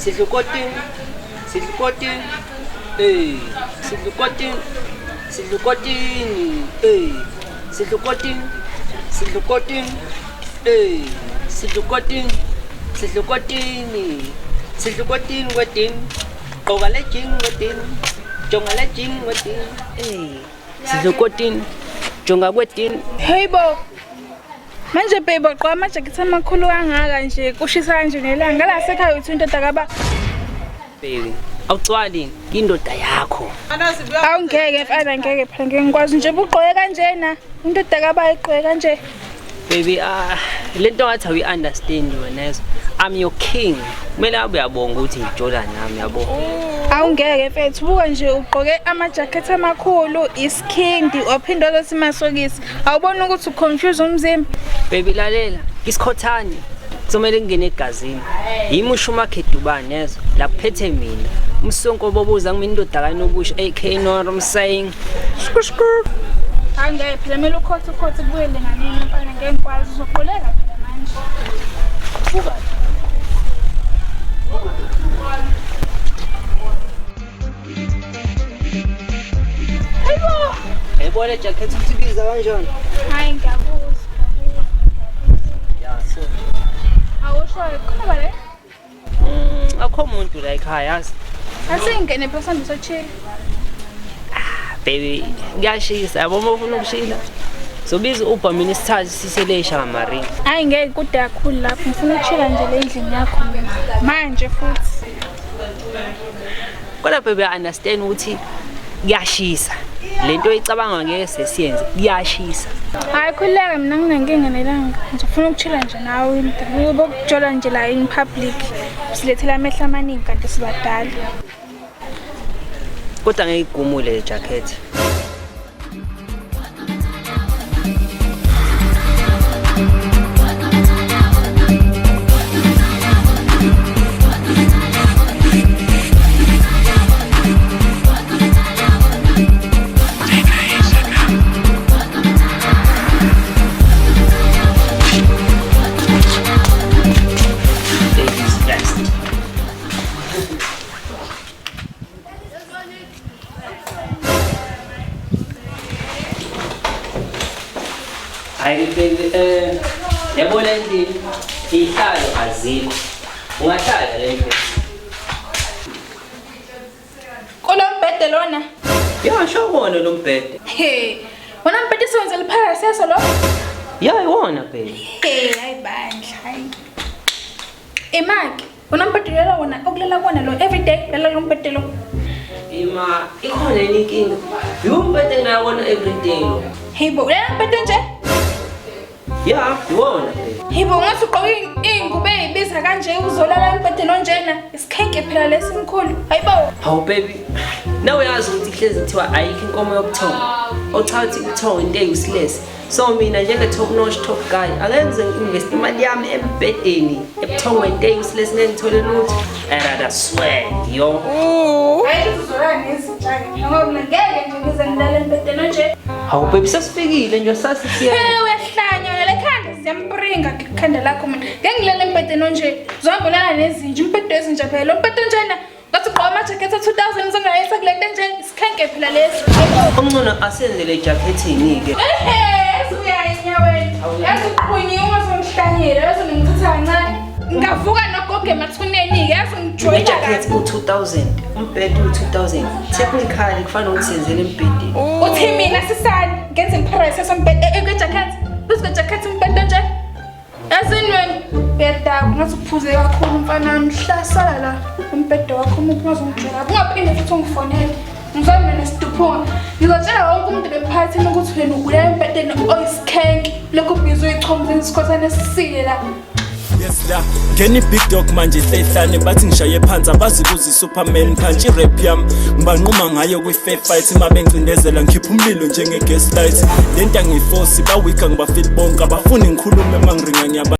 Sidla ukotini, sidla ukotini, eh, sidla ukotini, sidla ukotini, eh, sidla ukotini, sidla ukotini, eh, sidla ukotini, sidla ukotini, sidla ukotini kwedini, gqoka le jean kwedini, jonga le jean kwedini, eh, sidla ukotini, jonga kwedini. Hey bo. Manje babe wagqoka amajakhethi amakhulu kangaka nje kushisa kanje nelanga la sekhaya uthi indoda kaba Baby, awucwali indoda yakho. Awu ngeke mfana ngeke phela ngeke ngikwazi nje ubugqoke kanjena indoda kaba igqoke kanje. Baby, ah lento ngathi awu understand wena yezo. I'm your king. Kumele abe uyabonga ukuthi ngijola nami yabo. Awu ngeke mfethu buka nje ugqoke amajakhethi amakhulu isikhindi waphinde wazothi masokisi. Awuboni ukuthi uconfuse umzimba? Baby lalela, isikhothane kuzomele kungene egazini. Yimi uSchumacher Dubane yezo. La kuphethe mina. Umsonko bobuza ngimi indoda kaNokusho AK know what I'm saying. Shku shku. Hayi ngeke phela kumele ukhothe ukhothe kubuyele nganini mfana ngeke ngikwazi uzoqoleka phela manje. Buka. Hayibo. Yayibona jacket ukuthi ibiza kanjani? Hayi ngiyakuzwa. Yeah, so Awusho khona ba le? Akho muntu la ekhaya yazi. Asingene phela sambe sochilla. Baby, kuyashisa yabo uma ufuna ukushila. Sobiza Uber mina isithathu siselesha ngamarina. Hayi ngeke kude kakhulu lapho ngifuna ukuchilla nje le endlini yakho mina. Manje futhi. Kodwa baby I understand ukuthi kuyashisa. Lento oyicabanga ngeke sesiyenze kuyashisa. Hayi khululeka mina nginenkinga nelanga. Ngizofuna ukuchilla nje nawe into. Bokujola nje la in public. Silethela amehlo amaningi kanti sibadala. Kodwa ngeke igumule le jacket. Ladies first. Hayi baby, yabona endlini ihlalo azikho. Ungahlala le ndlini. Kulo mbhede lona. Ya, sho wona lo mbhede. He. Wona mbhede siwenzela iphara seso lo. Ya, iwona baby. He, hayi bandla, hayi. Imaki, wona mbhede lelo wona okulela kuwona lo every day lelo lo mbhede lo. Ima, ikhona enye inkinga. Yiwo umbhede engiyawona every day lo. Hey bo, ulela mbhede nje? Ya, iwona baby. Hey bo, ngathi ugqoke iy'ngubo ey'biza kanje uzolala embhedeni onjena. Isikhenke phela lesi mkhulu. Hayi bo. Hawu baby, nawe uyazi ukuthi kuhlezi kuthiwa ayikho inkomo yobuthongo. Ocha ukuthi ubuthongo into e-useless. So mina njenge top notch top guy, angeke ngize ngi-invest imali yami embhedeni ebuthongweni into e-useless ngeke ngithole lutho. I rather swear, yo. Hayi uzolala nezinja-ke phela ngoba mina ngeke nje ngize ngilale embhedeni onje. Hawu baby, sesifikile nje sasisiya. Hey uyahlanya wena le khanda ziyamringa ikhanda lakho mina. Ngeke ngilale embhedeni onje. Uzohamba ulala nezinja, umbhede wezinja phela. Lo mbhede onjena ngathi ugqoka amajakhethi a-2000 uzongayisa kule nto enje. Isikhenke phela lesi. Hayi bo. Ongcono asenze le jackethini-ke. Ehe, usuya enyaweni. Yazi uqhunyiwe uma sengihlanyile, yazi ngithatha kancane. Ngavuka nogogo emathuneni-ke, yazi ngijoyina I-jacket kabi. u-2000, umbhede u-2000. Technically kufanele ukuthi senzele embhedeni. Uthi mina sisani, ngenze impharayiso sombhede kwe-jacket. Phezu kwe-jacket umbhede nje. Yazini wena, uyadakwa ngathi uphuze kakhulu mfana wami. Hlasela la umbhede wakho umuntu ungazongijela. Ungaphinde futhi ungifonele. Ngizwa mina nesiduphunga. Ngizotshela wonke umuntu emphakathini ukuthi wena uya embhedeni oyisikhenke. Lokhu ubhizi uyichomisa isikhothane esisile la. Yes la ngena i-big dog manje hlehlane bathi ngishaye phansi abazi kuzi superman punch i-rap yami ngibanquma ngayo kwi-fair fight uma bengcindezela ngikhipha umlilo njenge-gaslight lento angiyifosi bawika ngibafili bonke abafuni ngikhulume uma ngiringa ngiyaba.